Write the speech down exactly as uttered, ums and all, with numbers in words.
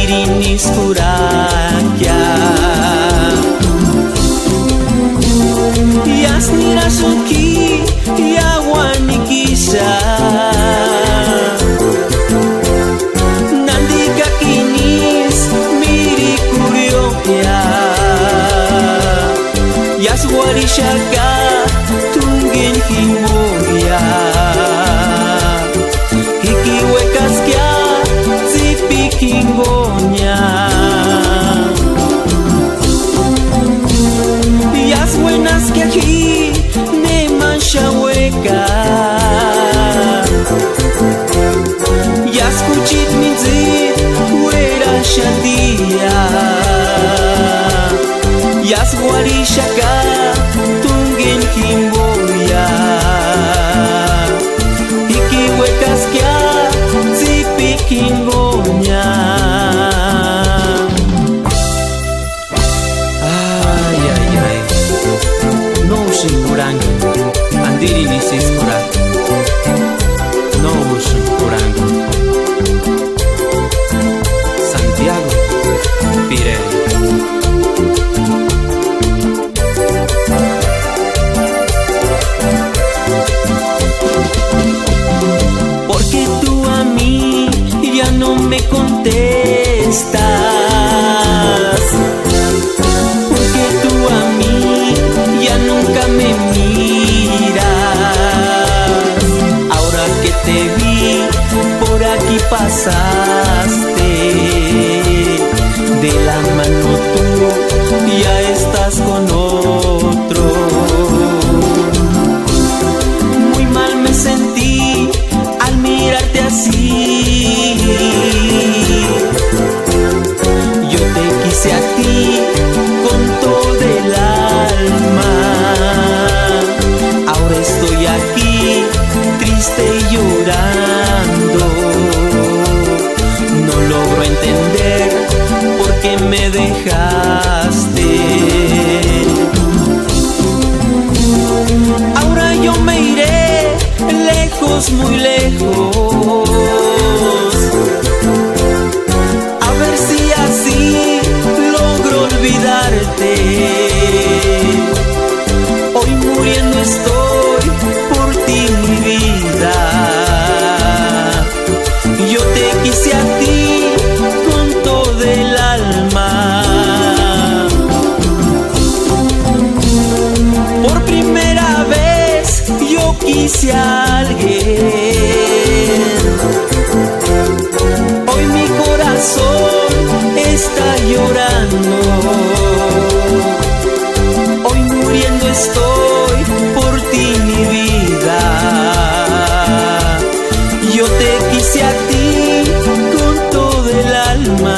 Andirinisï jurajkia. Iásï nirasïnki iáuanikixani. Nandikakini isï mirikurhionhia. Iásï uarhixaka t'úngeni jimboia. Jiki uekaskia tsipikua jingonia. Iásï uénaskia ji nemani xáni uéka. Iásï juchiti mintsïti uéraxatia. Iásï uarhixaka t'úngeni jimboia. Jiki uekaskia tsipikua jingonia. Ay, ay, ay. No úsïnga kurhangu. Andirinisï ísï kurha. No úsïnga kurhangu. Santiago Pirero. Porque tú a mí ya no me contestas. Porque tú a mí ya nunca me miras. Ahora que te vi, por aquí pasaste. De la mano tú ya estás con otro. Muy mal me sentí al mirarte así. Yo te quise a ti con todo el alma. Ahora estoy aquí, triste y llorando. No logro entender por qué me dejaste. Ahora yo me iré lejos, muy lejos. A ver si así logro olvidarte. Hoy muriendo estoy por ti, mi vida. Yo te quise a ti con todo el alma. Por primera vez yo quise a alguien. Hoy mi corazón está llorando. Hoy muriendo estoy por ti, mi vida. Yo te quise a ti con todo el alma.